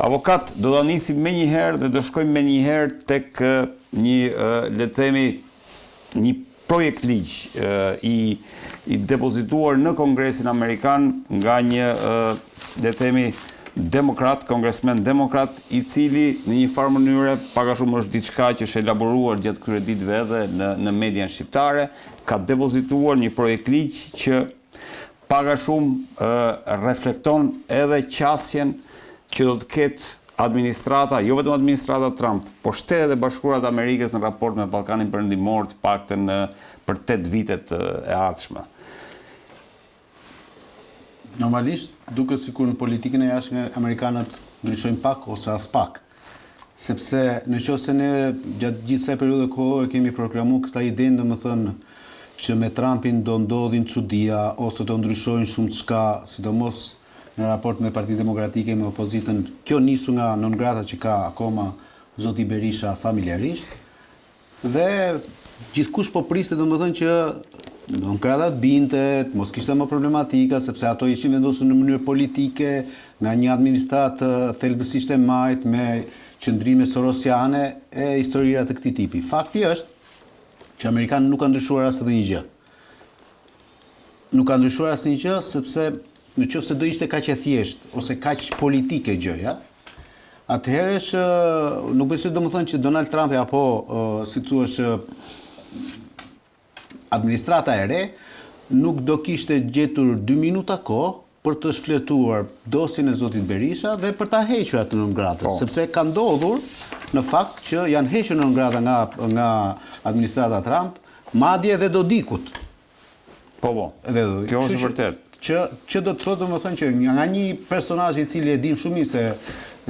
Avokat, do ta nisim menjëherë dhe do shkojmë menjëherë tek një, le të themi, një projektligj i i depozituar në Kongresin Amerikan nga një, le të themi, demokrat, kongresmen demokrat, i cili në një farë mënyre pak a shumë është diçka që është elaboruar gjatë këtyre ditëve edhe në në median shqiptare, ka depozituar një projektligj që pak a shumë reflekton edhe qasjen që do të ketë administrata, jo vetëm administrata Trump, por Shtetet e Bashkuara të Amerikës në raport me Ballkanin Perëndimor të paktën për 8 vitet e ardhshme. Normalisht duket sikur në politikën e jashtme amerikanët ndryshojnë pak ose aspak. Sepse në qoftë se ne gjatë gjithë kësaj periudhe kohore kemi proklamu këtë idenë, domethënë që me Trumpin do ndodhin çudia ose do ndryshojnë shumëçka, sidomos në raport me Partinë Demokratike, me opozitën, kjo nisur nga non grata që ka akoma zoti Berisha familjarisht, Dhe gjithkush po priste domethënë që non grata të binte, të mos kishte më problematika, sepse ato ishin vendosur në mënyrë politike nga një administratë thelbësisht e majtë me qëndrime sorosiane e historira të këtij tipi. Fakti është që amerikanët nuk kanë ndryshuar as edhe një gjë. Nuk ka ndryshuar asnjë gjë sepse në qoftë se do ishte kaq e thjeshtë ose kaq politike gjëja, atëherë është nuk besoj domethënë që Donald Trumpi apo si thua administrata e re nuk do kishte gjetur 2 minuta kohë për të shfletuar dosjen e zotit Berisha dhe për ta hequr atë non grata, po. sepse ka ndodhur në fakt që janë hequr non grata nga nga administrata Trump, madje edhe Dodikut. Po, po. Edhe Dodikut. Kjo është vërtet. Që që do të thotë domethënë që nga një personazh i cili e dim shumë mirë se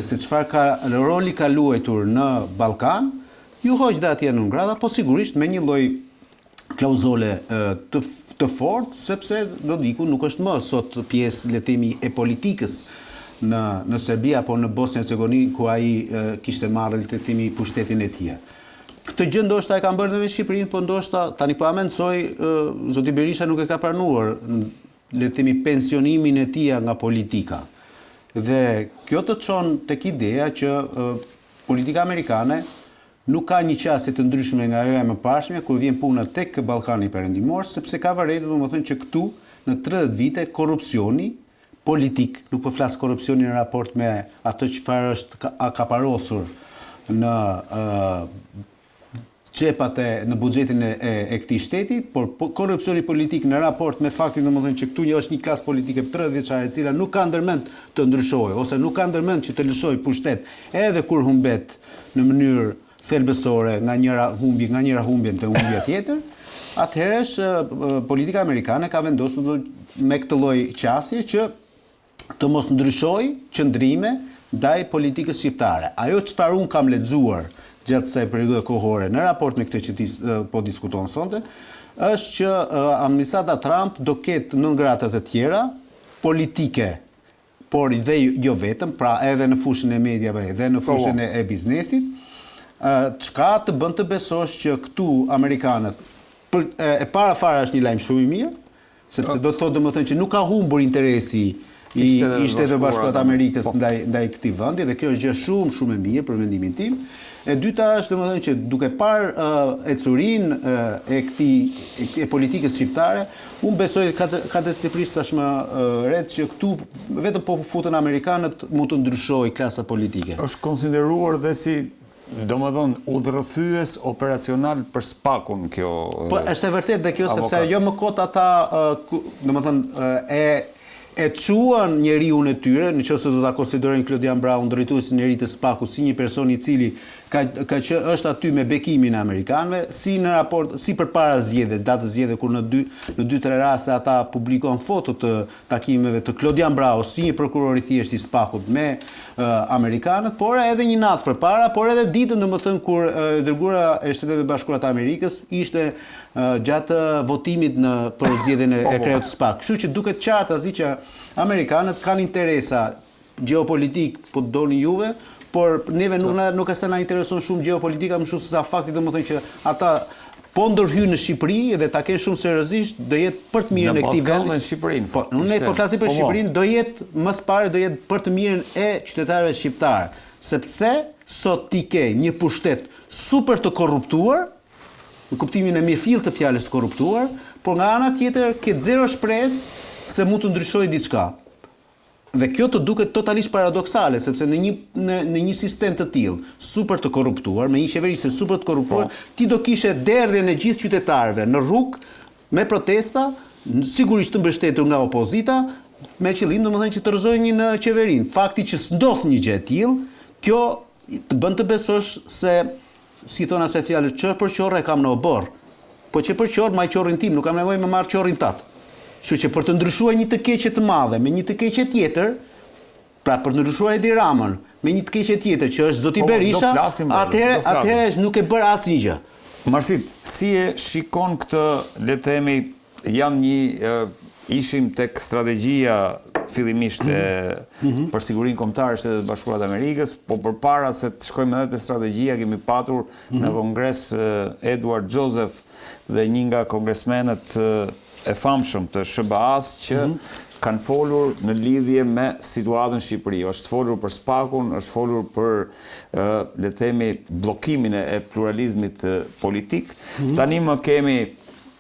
se çfarë ka roli ka luajtur në Ballkan, iu hoq dhe atje non grata, po sigurisht me një lloj klauzole të të fortë, sepse Dodiku nuk është më sot pjesë, le të themi, e politikës në në Serbi apo në Bosnjë Hercegovinë ku ai kishte marrë, le të themi, pushtetin e tij. Këtë gjë ndoshta e kanë bërë dhe me Shqipërinë, po ndoshta tani po hamendësoj, zoti Berisha nuk e ka pranuar, le të themi, pensionimin e tij nga politika. Dhe kjo të çon tek ideja që politika amerikane nuk ka një qasje të ndryshme nga ajo e mëparshmja kur vjen puna tek Ballkani Perëndimor, sepse ka vërejtur domethënë që këtu në 30 vite korrupsioni politik, nuk po flas korrupsioni në raport me atë çfarë është akaparosur në xhepat e në buxhetin e, e, e këtij shteti, por po, korrupsioni politik në raport me faktin domethënë që këtu një është një klasë politike 30 vjeçare e cila nuk ka ndërmend të ndryshojë ose nuk ka ndërmend që të lëshojë pushtet edhe kur humbet në mënyrë thelbësore nga njëra humbje, nga njëra humbje te humbja tjetër, atëherë është politika amerikane ka vendosur me këtë lloj qasje që të mos ndryshojë qëndrime ndaj politikës shqiptare. Ajo çfarë unë kam lexuar gjatë kësaj periudhe kohore në raport me këtë që ti po diskuton sonte, është që administrata Trump do ketë non grata të tjera politike por dhe jo vetëm, pra edhe në fushën e mediave dhe në po, po. fushën e, e biznesit, çka të bën të besosh që këtu amerikanët për, e, e para fare është një lajm shumë i mirë, sepse do të thotë domethënë që nuk ka humbur interesi i, i Shteteve të Bashkuara të Amerikës po. ndaj ndaj këtij vendi dhe kjo është gjë shumë shumë e mirë për mendimin tim. E dyta është domethënë që duke parë uh, ecurinë uh, e këtij e politikës shqiptare, Unë besoj katërcipërisht tashmë Red që këtu vetëm po futën amerikanët mund të ndryshojë klasa politike. Është konsideruar dhe si domethënë udhërrëfyes operacional për SPAK-un kjo Po është e vërtetë dhe kjo sepse jo më kot ata domethënë e e çuan njeriun e tyre, në qoftë se do ta konsiderojnë Klodian Brahon drejtuesin e ri të SPAK-ut si një person i cili ka ka që është aty me bekimin e amerikanëve, si në raport si përpara zgjedhjes, datës zgjedhjeve kur në dy në dy tre raste ata publikuan foto të takimeve të Klodian Brahos si një prokuror i thjeshtë i SPAK-ut me amerikanët, por edhe një natë përpara, por edhe ditën domethënë kur e dërguara e Shteteve të Bashkuara të Amerikës ishte gjatë votimit në për zgjedhjen e, po, e po. kreut të SPAK. Kështu që duket qartazi që amerikanët kanë interesa gjeopolitik, po të doni juve, por neve nuk na nuk është se na intereson shumë gjeopolitika më shumë se sa fakti domethënë që ata Po ndërhyjnë në Shqipëri dhe ta kenë shumë seriozisht, do jetë për të mirën e këtij vendi. Në Ballkan dhe në Shqipëri, në Po, fakt. unë po flasim për Po, po. Shqipërinë, do jetë më së pari do jetë për të mirën e qytetarëve shqiptarë, sepse sot ti ke një pushtet super të korruptuar, në kuptimin e mirëfilltë të fjalës korruptuar, por nga ana tjetër ke zero shpresë se mund të ndryshojë diçka. Dhe kjo të duket totalisht paradoksale, sepse në një në në një sistem të tillë, super të korruptuar, me një qeverisje super të korruptuar, Po. ti do kishe derdhjen e gjithë qytetarëve në rrugë me protesta, sigurisht të mbështetur nga opozita, me qëllim domethënë që të rrëzojnë qeverinë. Fakti që s'ndodh një gjë e tillë, kjo të bën të besosh se si thonë asaj fjalë, që për qorr e kam në oborr. Po që për qorr, maj qorrin tim, nuk kam nevojë me marr qorrin tat. Kështu që për të ndryshuar një të keqe të madhe me një të keqe tjetër, pra për të ndryshuar Edi Ramën me një të keqe tjetër që është zoti Po, po, do Berisha, flasim për, atëherë do flasim. atëherë nuk e bërë asnjë gjë. Marsit, si e shikon këtë, le të themi, janë një e, ishim tek strategjia fillimisht e Mhm. për sigurinë kombëtare të Shteteve të Bashkuara të Amerikës, po përpara se të shkojmë edhe te strategjia kemi patur Mhm. në Kongres e, Edward Joseph dhe një nga kongresmenët e, e famshëm të SHBA-s që Mhm. kanë folur në lidhje me situatën në Shqipëri. Është folur për SPAK-un, është folur për ë, le të themi bllokimin e e pluralizmit e, politik. Tani më kemi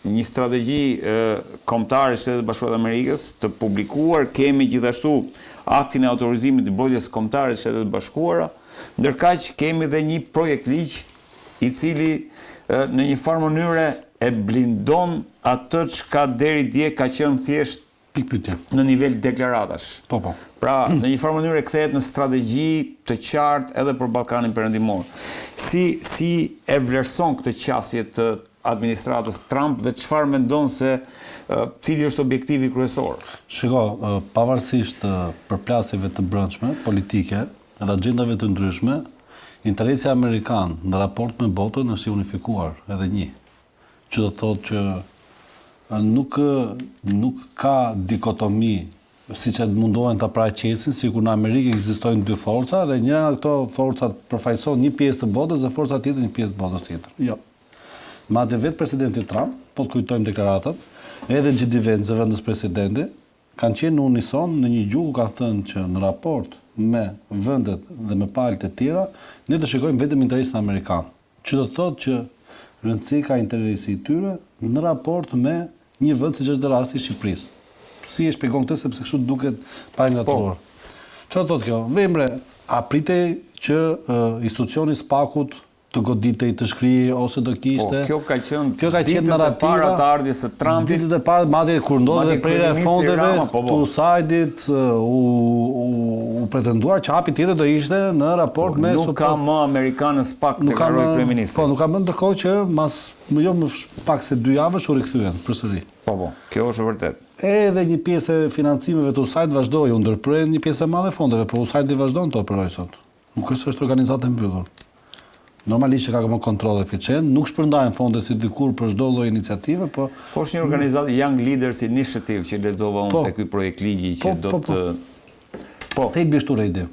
një strategji e, kombëtare të Shteteve të Bashkuara të Amerikës të publikuar, kemi gjithashtu aktin e autorizimit të mbrojtjes kombëtare të Shteteve të Bashkuara, ndërkaq kemi dhe një projekt ligj i cili e, në një farë mënyre e blindon atë çka deri dje ka qenë thjesht Pikëpyetje. në nivel deklaratash. Po, po. Pra, në një farë mënyre kthehet në strategji të qartë edhe për Ballkanin Perëndimor. Si si e vlerëson këtë qasje të administratës Trump dhe çfarë mendon se ë, cili është objektivi kryesor? Shiko, ë, pavarësisht ë, përplasjeve të brendshme politike edhe agjendave të ndryshme, interesi amerikan në raport me botën është i unifikuar edhe një. Që do të thotë që ë, nuk ë, nuk ka dikotomi siç e mundohen ta paraqesin, sikur në Amerikë ekzistojnë dy forca dhe njëra nga këto forcat përfaqëson një pjesë të botës dhe forca tjetër një pjesë të botës tjetër. Jo. Madje vetë presidenti Trump, po të kujtojmë deklaratat, edhe J.D. Vance, zëvendës presidenti, kanë qenë në unison në një gjuhë ku kanë thënë që në raport me vendet dhe me palët e tjera, ne do shikojmë vetëm interesin amerikan. Që do të thotë që rëndësi ka interesi i tyre në raport me një vend siç është dhe rasti i Shqipërisë. Si e shpjegon këtë sepse kështu duket pa ngatërruar. Çfarë do thotë kjo? Vemre, a pritej që uh, institucioni i SPAK-ut të goditej, të shkrihej ose do Po, kishte kjo ka qenë Kjo ka qenë ditët e narrativa para të ardhjes së Trumpit. Ditët e para, madje kur ndodhi Madje dhe prerja e kryeministri fondeve Rama, po, po. të USAID-it u, u, u pretenduar që hapi tjetër do ishte në raport me Po, Nuk ka më amerikanë në SPAK, nuk ka deklaroi më- kryeministri. Po, nuk ka më ndërkohë që mas më jo më pak se dy javësh u rikthyen përsëri. Po, po, kjo është e vërtetë. Edhe një pjesë e financimeve të USAID vazhdoi, u ndërprerën një pjesë e madhe e fondeve, por USAID-i vazhdon të operojë sot. Nuk është se është organizatë e mbyllur. Normalisht që ka më kontroll eficient, nuk shpërndajnë fonde si dikur për çdo lloj iniciative, po Po është një organizatë Young Leaders Initiative që lexova unë Po. te ky projekt ligji që Po, do po, po. të Po, Thelbi është Redi.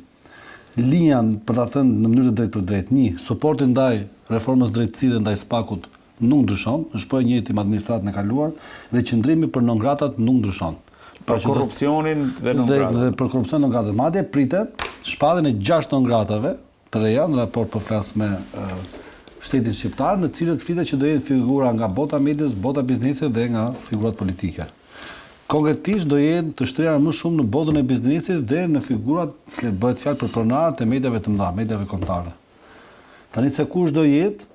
Linja, për ta thënë në mënyrë të drejtë për drejtë, një, suporti ndaj reformës drejtësi dhe ndaj SPAK-ut nuk ndryshon, është po e njëjti me administratën e kaluar dhe qëndrimi për non gratat nuk ndryshon. Pra për që do- korrupsionin dhe non dhe, grata. dhe për korrupsion non gratat. Madje pritet shpalljen e 6 non gratave të reja në raport po flas me ë, shtetin shqiptar, në cilët flitet që do jenë figura nga bota medias, bota biznesit dhe nga figurat politike. Konkretisht do jenë të shtrira më shumë në botën e biznesit dhe në figurat fle- bëhet fjalë për pronarët e mediave të mëdha, mediave kombëtare. Tani se kush do jetë,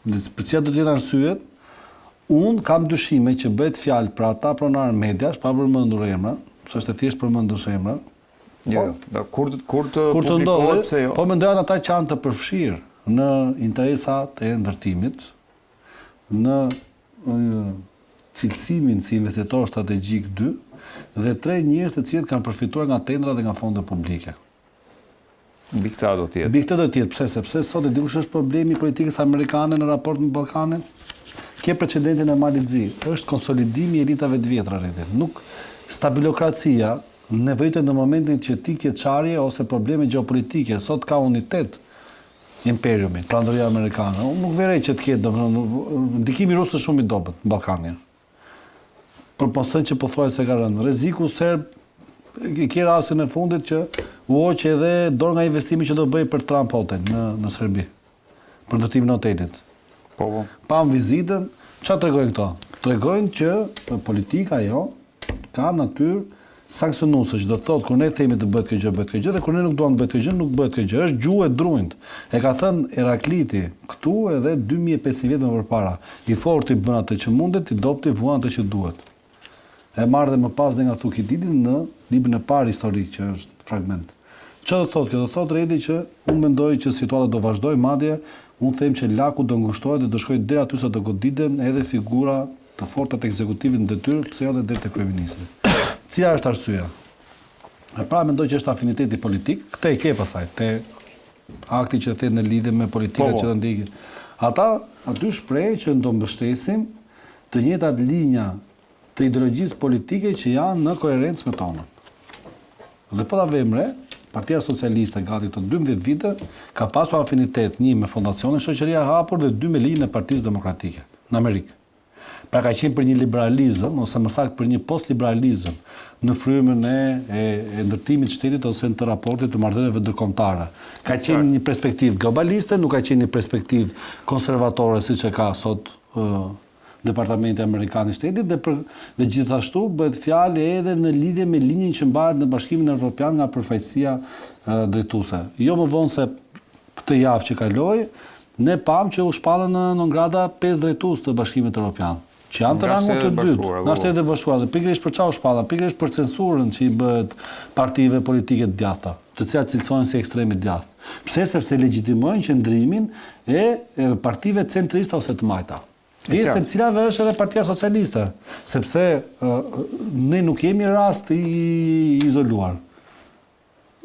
dhe për cilat do të jenë arsyet, unë kam dyshime që bëhet fjalë për ata pronarë mediash, pa përmendur emra, se është e thjesht përmendur emra. Jo, jo, do, kur të- kur të Kur të publikohet ndodhi, pse jo? po mendoj ata që janë të përfshirë në interesat e ndërtimit, në ë, cilësimin si investitor strategjik 2 dhe tre njerëz të cilët kanë përfituar nga tendra dhe nga fonde publike. Mbi këta do të jetë. Mbi këtë do të jetë, pse? Sepse sot e di kush është problemi i politikës amerikane në raport me Ballkanin? Ke precedentin e Malit Zi, është konsolidimi i elitave të vjetra rreti. Nuk stabilokracia nevojitet në momentin që ti ke çarje ose probleme gjeopolitike. Sot ka unitet. Imperiumi, perandoria amerikane. Unë nuk vë re që të ketë, domethënë, ndikimi rus është shumë i dobët në Ballkanin. Për mos thënë që pothuajse ka rënë. Rreziku serb e ke rastin e fundit që u hoq edhe dorë nga investimi që do bëhej për Trump Hotel në në Serbi. Për ndërtimin e hotelit. Po, po. Pamë vizitën, çfarë tregojnë këto? Tregojnë që politika jo ka natyrë sanksionuese, që do të thotë kur ne themi të bëhet kjo gjë, bëhet kjo gjë dhe kur ne nuk duam të bëhet kjo gjë, nuk bëhet kjo gjë. Është gjuhë e drunjtë. E ka thënë Herakliti këtu edhe 2500 vjet më përpara. I forti bën atë që mundet, i dobti vuan atë që duhet. E marrë dhe më pas dhe nga Thukididi në librin e parë historik që është fragment. Çfarë do të thotë kjo? Do të thotë Redi që unë mendoj që situata do vazhdojë, madje unë them që laku do ngushtohet dhe do shkojë deri aty sa do goditen edhe figura të forta të ekzekutivit në detyrë, pse jo dhe deri te kryeministri. Cila është arsyeja? E para mendoj që është afiniteti politik, këtë e ke pastaj te akti që the në lidhje me politikat po, po. që do ndjekin. Ata aty shprehen që do mbështesim të njëjtat linja të ideologjisë politike që janë në koherencë me tonën. Dhe po ta vëmë re, Partia Socialiste gati këto 12 vite ka pasur afinitet një me Fondacionin Shoqëria e Hapur dhe dy me linjën e Partisë Demokratike në Amerikë. Pra ka qenë për një liberalizëm ose më saktë për një postliberalizëm në frymën e, e, e ndërtimit të shtetit ose të raportit të marrëdhënieve ndërkombëtare. Ka qenë një perspektivë globaliste, nuk ka qenë një perspektivë konservatore siç e ka sot ë Departamenti Amerikan i Shtetit dhe për dhe gjithashtu bëhet fjalë edhe në lidhje me linjën që mbahet në Bashkimin Evropian nga përfaqësia drejtuese. Jo më vonë se këtë javë që kaloi, ne pamë që u shpallën në non grata 5 drejtues të Bashkimit Evropian, që janë të rangut të dytë, nga po. Shtetet e Bashkuara. Dhe pikërisht për çfarë u shpallën? Pikërisht për censurën që i bëhet partive politike të djathta, të cilat cilësohen si ekstremi i djathtë. Pse? Sepse legjitimojnë qëndrimin e, e partive centriste ose të majta. Pjesë e cilave është edhe Partia Socialiste, sepse ne nuk jemi rast i izoluar.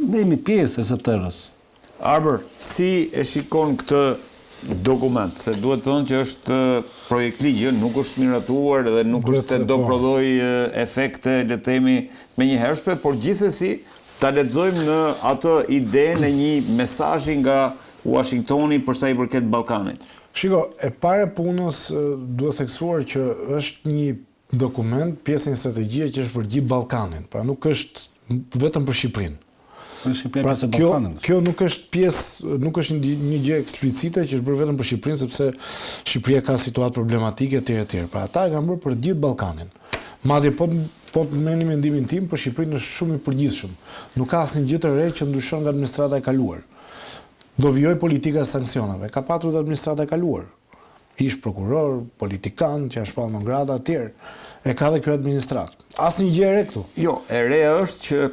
Ne jemi pjesë e së tërës. Arbër, si e shikon këtë dokument? Se duhet të thënë që është projektligj, nuk është miratuar dhe nuk është se do po. prodhojë efekte, le të themi, menjëhershme, por gjithsesi ta lexojmë në atë idenë e një mesazhi nga Uashingtoni për sa i përket Ballkanit. Shiko, e para e punës duhet theksuar që është një dokument, pjesë e një strategjie që është për gjithë Ballkanin, pra nuk është vetëm për Shqipërinë. Shqipëria pra, kjo, kjo nuk është pjesë, nuk është një, një gjë eksplicite që është bërë vetëm për Shqipërinë sepse Shqipëria ka situatë problematike etj etj. Pra ata e kanë bërë për gjithë Ballkanin. Madje po po të merrni mendimin tim për Shqipërinë është shumë i përgjithshëm. Nuk ka asnjë gjë të re që ndryshon nga administrata e kaluar. Do vijojë politika e sanksioneve. Ka patur dhe administrata e kaluar. Ish prokurorë, politikanë që janë shpallë non grata etj. E ka dhe kjo administratë. Asnjë gjë e re këtu. Jo, e re është që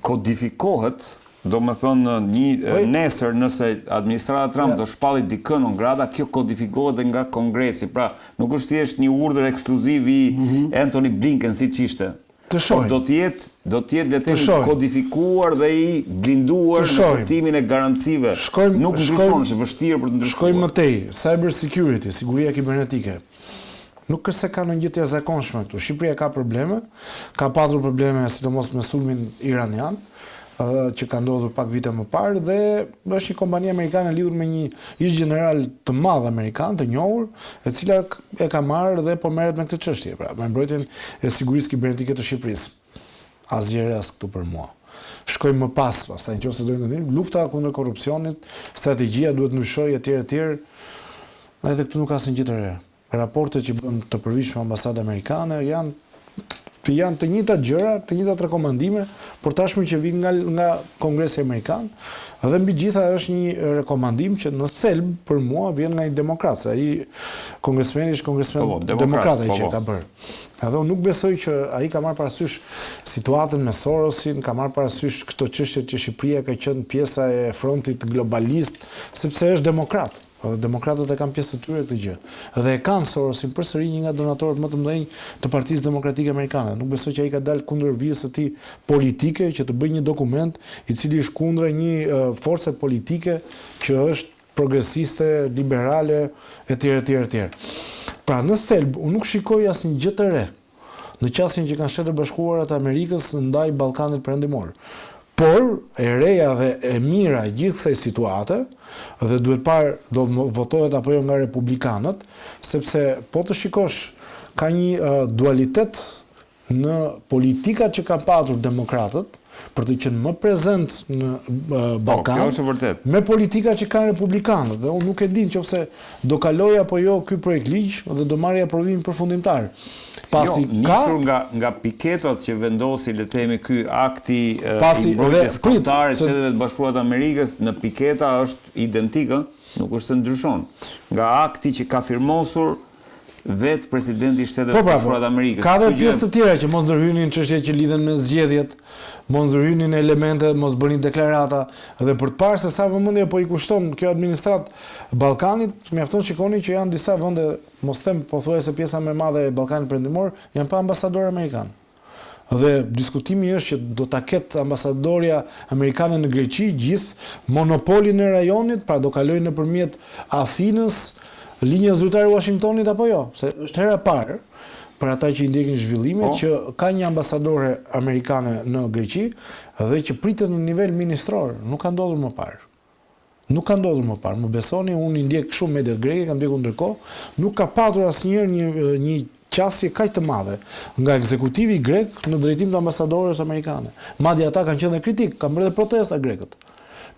kodifikohet, domethënë një po, nesër nëse administrata Trump do shpalli dikë non grata, kjo kodifikohet dhe nga Kongresi. Pra, nuk është thjesht një urdhër ekskluziv i mm -hmm. Antony Blinken siç ishte. Të shohim. Por do të jetë, do të jetë le të themi kodifikuar dhe i blinduar në kuptimin e garancive. Shkojmë, nuk ndryshon, është vështirë për të ndryshuar. Shkojmë më tej, cyber security, siguria kibernetike. Nuk është se ka ndonjë gjë të jashtëzakonshme këtu. Shqipëria ka probleme, ka patur probleme sidomos me sulmin iranian, që ka ndodhur pak vite më parë dhe është një kompani amerikane lidhur me një ish gjeneral të madh amerikan të njohur, e cila e ka marrë dhe po merret me këtë çështje, pra me mbrojtjen e sigurisë kibernetike të Shqipërisë. Asgjë e re as këtu për mua. Shkojmë më pas, pastaj nëse do të lufta kundër korrupsionit, strategjia duhet ndryshojë etj etj. Edhe këtu nuk ka asnjë gjë të re. Raportet që bën të përvitshme ambasada amerikane janë të janë të njëjtat gjëra, të njëjtat rekomandime, por tashmë që vijnë nga nga Kongresi Amerikan, dhe mbi të gjitha është një rekomandim që në thelb për mua vjen nga një demokrat, se ai kongresmeni është kongresmen po, po, demokrat, ai po, që po. ka bërë. Edhe unë nuk besoj që ai ka marrë parasysh situatën me Sorosin, ka marrë parasysh këto çështje që Shqipëria ka qenë pjesa e frontit globalist, sepse është demokrat. Dhe demokratët e kanë pjesë të tyre këtë gjë. Dhe e kanë Sorosin përsëri një nga donatorët më të mëdhenj të Partisë Demokratike Amerikane. Nuk besoj që ai ka dalë kundër vijës së tij politike që të bëjë një dokument i cili është kundra një force politike që është progresiste, liberale etj etj etj. Pra në thelb unë nuk shikoj asnjë gjë të re në qasjen që kanë Shtetet e Bashkuara të Amerikës ndaj Ballkanit Perëndimor. Por, e reja dhe e mira e gjithë kësaj situate, dhe duhet parë do votohet apo jo nga republikanët, sepse po të shikosh ka një dualitet në politikat që kanë patur demokratët për të qenë më prezent në po, Ballkan. Kjo është e vërtetë. Me politikat që kanë republikanët dhe unë nuk e di nëse do kalojë apo jo ky projektligj dhe do marrë aprovimin përfundimtar. Pasi jo, ka nisur nga nga piketat që vendosi le të themi ky akti pasi, i mbrojtjes kombëtare të Shteteve të Bashkuara të Amerikës në piketa është identik, ë, nuk është se ndryshon. Nga akti që ka firmosur vetë presidenti i Shteteve po, të pra, Bashkuara të Amerikës. Ka dhe pjesë të tjera që mos ndërhynin në çështje që lidhen me zgjedhjet, mos ndërhynin në elemente, mos bënin deklarata dhe për të parë se sa vëmendje po i kushton kjo administratë Ballkanit, mjafton shikoni që janë disa vende, mos them pothuajse pjesa më e madhe e Ballkanit Perëndimor janë pa ambasador amerikan. Dhe diskutimi është që do ta ketë ambasadorja amerikane në Greqi gjithë monopolin e rajonit, pra do kalojë nëpërmjet Athinës, linja zyrtare e Uashingtonit apo jo? Se është hera e parë për ata që i ndjekin zhvillimet po. që ka një ambasadore amerikane në Greqi dhe që pritet në nivel ministror, nuk ka ndodhur më parë. Nuk ka ndodhur më parë, më besoni, unë i ndjek shumë mediat greke, kam ndjekur ndërkohë, nuk ka patur asnjëherë një një qasje kaq të madhe nga ekzekutivi grek në drejtim të ambasadores amerikane. Madje ata kanë qenë dhe kritikë, kanë bërë dhe protesta grekët.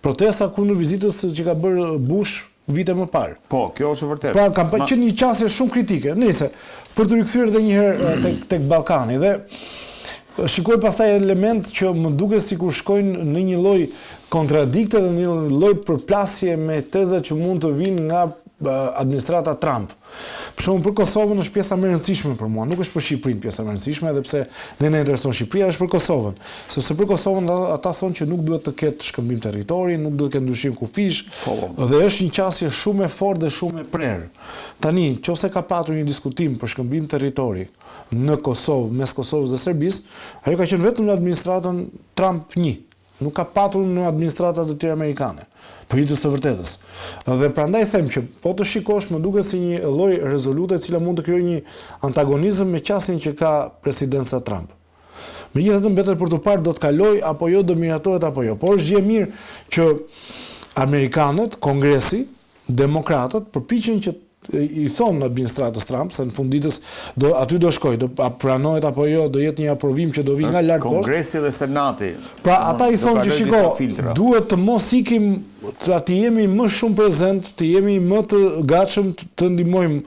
Protesta kundër vizitës që ka bërë Bush vite më parë. Po, kjo është e vërtetë. Pra kanë pa qenë një qasje shumë kritike. Nëse për t'u rikthyer edhe një herë tek tek Ballkani dhe Shikoj pastaj elementë që më duket sikur shkojnë në një lloj kontradikte dhe në një lloj përplasje me tezat që mund të vijnë nga administrata Trump. Për shembull, për Kosovën është pjesa më e rëndësishme për mua, nuk është për Shqipërinë pjesa më e rëndësishme, edhe pse ne na intereson Shqipëria, është për Kosovën. Sepse për Kosovën ata thonë që nuk duhet të ketë shkëmbim territori, nuk duhet të ketë ndryshim kufijsh, po, po. dhe është një qasje shumë e fortë dhe shumë e prerë. Tani, nëse ka patur një diskutim për shkëmbim territori, në Kosovë, mes Kosovës dhe Serbisë, ajo ka qenë vetëm në administratën Trump 1. Nuk ka patur në administrata të tjera amerikane, për hir të së vërtetës. Dhe prandaj them që po të shikosh më duket si një lloj rezolute e cila mund të krijojë një antagonizëm me qasjen që ka presidenca Trump. Megjithatë mbetet për t'u parë do të kalojë apo jo, do miratohet apo jo. Por është gjë e mirë që amerikanët, Kongresi, demokratët përpiqen që i thonë administratës Trump se në fund ditës do aty do shkojë, do pranohet apo jo, do jetë një aprovim që do vijë nga lart poshtë. Kongresi dhe Senati. Pra ata i thonë që shiko, duhet të mos ikim, të, të jemi më shumë prezent, të jemi më të gatshëm të ndihmojmë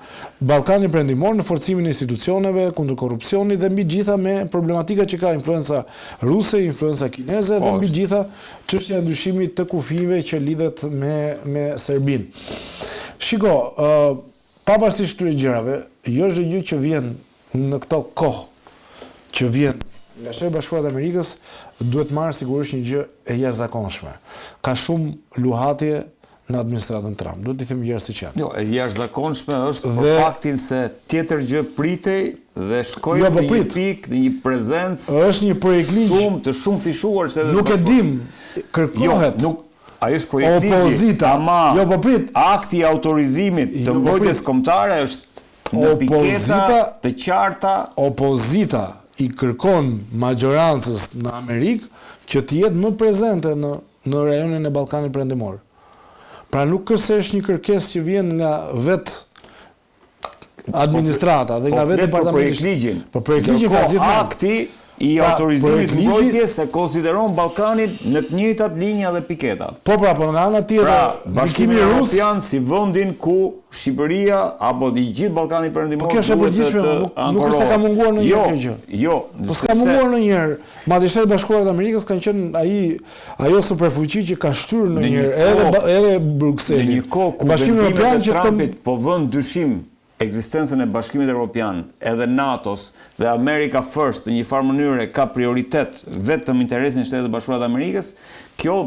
Ballkanin Perëndimor në forcimin e institucioneve kundër korrupsionit dhe mbi të gjitha me problematikat që ka influenca ruse, influenca kineze dhe po, mbi të gjitha Çështja e ndryshimit të kufijve që lidhet me me Serbinë. Shiko, ë pavarësisht këtyre gjërave, jo çdo gjë që vjen në këto kohë që vjen nga Shtetet e Bashkuara të Amerikës duhet marrë sigurisht një gjë e jashtëzakonshme. Ka shumë luhatje në administratën Trump. Duhet t'i themi gjërat siç janë. Jo, e jashtëzakonshme është për faktin se tjetër gjë pritej dhe shkoi jo, po në një pikë, në një prezencë është një projektligj shumë të shumëfishuar se Nuk e dim, kërkohet. Jo, nuk ai është projektligji. Opozita, ama jo, po prit. Akti i autorizimit të jo, po mbrojtjes kombëtare është në piketa të qarta. Opozita i kërkon maxhorancës në Amerikë që të jetë më prezente në në rajonin e Ballkanit Perëndimor. Pra nuk është se është një kërkesë që vjen nga vetë administrata dhe nga po vetë departamenti. Për projektligjin. Po projektligjin ka gjithmonë. Akti i pra, autorizimit të mbrojtjes e konsideron Ballkanin në të njëjtat linja dhe piketa. Po pra, po nga ana tjetër, pra, Bashkimi Evropian si vendin ku Shqipëria apo i gjithë Ballkani Perëndimor po kjo është e përgjithshme, nuk, nuk është se ka munguar ndonjëherë jo, kjo gjë. Jo, po s'ka munguar ndonjëherë. Madje Shtetet e Bashkuara të Amerikës kanë qenë ai ajo superfuqi që ka shtyrë ndonjëherë edhe edhe Brukselin. Në një kohë ku Bashkimi Evropian që Trumpit po vënë në dyshim ekzistencën e Bashkimit Evropian, edhe NATO-s dhe America First në një farë mënyre ka prioritet vetëm interesin e Shteteve të Bashkuara të Amerikës, kjo.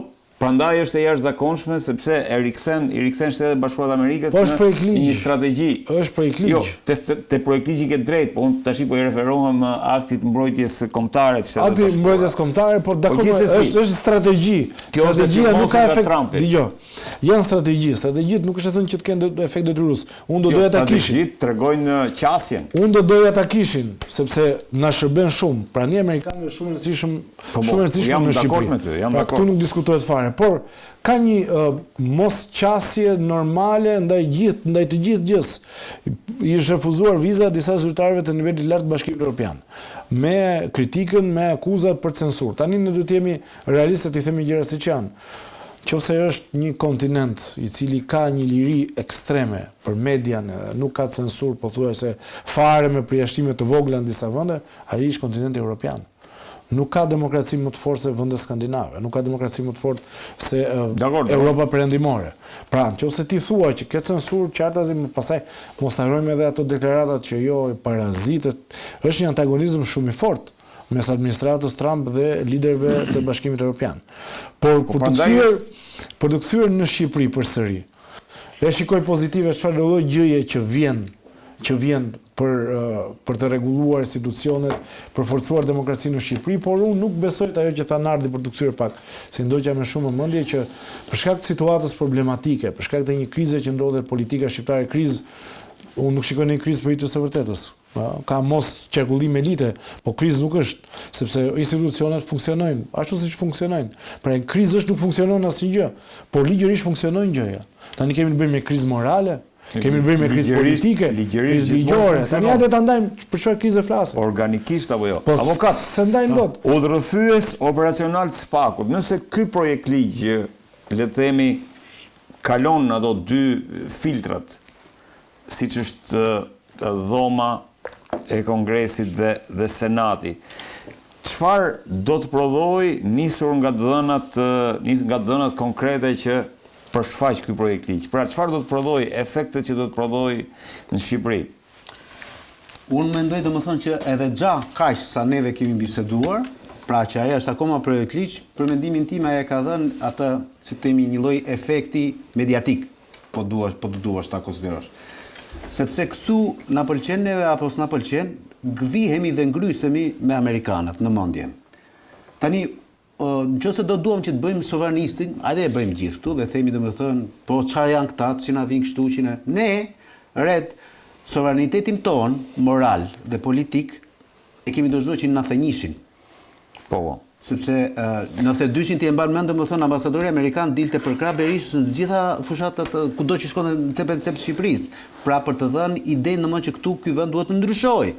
Prandaj është e jashtëzakonshme sepse e rikthen, i rikthen Shtetet e Bashkuara të Amerikës po është në një strategji. Është projektligj. Jo, te te projektligji ke drejt, po unë tash po i referohem aktit të mbrojtjes kombëtare të Shteteve të Bashkuara. Akti i mbrojtjes kombëtare, por po dakord, është është strategji. Kjo është strategjia nuk ka efekt. Dëgjo. Janë strategji, strategjitë nuk është e thënë që të kenë efekt detyrues. Unë do jo, doja ta kishin. Strategjitë tregojnë qasjen. Unë do doja ta kishin, sepse na shërben shumë. Prania amerikane është shumë e rëndësishëm, po, po, shumë e rëndësishme jam në dakord Shqipëri. me ty, jam pra, dakord. Këtu nuk diskutohet fare, por ka një uh, mos qasje normale ndaj gjithë ndaj të gjithë gjës. I është refuzuar viza disa zyrtarëve të nivelit të lartë të Bashkimit Evropian me kritikën, me akuzat për censurë. Tani ne duhet të jemi realistë t'i themi gjërat siç janë. Qofse është një kontinent i cili ka një liri ekstreme për median edhe nuk ka censurë pothuajse fare me përjashtime të vogla në disa vende, ai është kontinenti evropian. Nuk ka demokraci më të fortë se vendet skandinave, nuk ka demokraci më të fortë se Dakord, Europa perëndimore. Pra, nëse ti thua që ke censurë qartazi, më pastaj mos harrojmë edhe ato deklaratat që jo parazitët, është një antagonizëm shumë i fortë mes administratës Trump dhe liderëve të Bashkimit Evropian. Por Po për të prandaj kthyer për të kthyer në Shqipëri përsëri. E shikoj pozitive çfarë do lloj gjëje që vjen që vjen për për të rregulluar institucionet, për forcuar demokracinë në Shqipëri, por unë nuk besoj te ajo që tha Nardi për të kthyer pak, se ndoqa me shumë vëmendje që për shkak të situatës problematike, për shkak të një krize që ndodhet politika shqiptare, krizë, unë nuk shikoj ndonjë krizë për hir të së vërtetës. Ka mos qarkullim elite, po krizë nuk është, sepse institucionet funksionojnë ashtu siç funksionojnë. Pra krizë është nuk funksionon asnjë gjë, por ligjërisht funksionojnë gjëja. Tani kemi të bëjmë me krizë morale, kemi të bëjmë me krizë politike, ligjërisht krizë ligjore. Tani hajde ta ndajmë për çfarë krize flasim. Organikisht apo jo? Po, Avokat, s'e ndajmë dot. Udhërrëfyes operacional të SPAK-ut, nëse ky projektligj, le të themi, kalon ato dy filtrat siç është dhoma e Kongresit dhe dhe Senati. Çfarë do të prodhojë nisur nga të dhënat nisur nga të dhënat konkrete që përshfaq ky projektligj? Pra çfarë do të prodhojë, efektet që do të prodhojë në Shqipëri? Unë mendoj domethënë që edhe xha kaq sa neve kemi biseduar, pra që ajo është akoma projektligj, për mendimin tim ajo e ka dhënë atë, si të themi, një lloj efekti mediatik. po duash, po të duash ta konsiderosh. Sepse këtu na pëlqen neve apo s'na pëlqen, gdhihemi dhe ngrysemi me amerikanët në mendje. Tani, në qoftë se do duam që të bëjmë sovranistin, hajde e bëjmë gjithë këtu dhe themi domethënë, po ça janë këta që na vijnë kështu që ne ne red sovranitetin tonë moral dhe politik e kemi dorëzuar që në 91-shin. Po, po. Sepse në 92-shin ti e mban mend domethënë ambasadori amerikan dilte përkrah Berishës në të gjitha fushatat kudo që shkonte në cep e në cep të Shqipërisë. Pra për të dhënë idenë domethënë që këtu ky vend duhet të ndryshojë.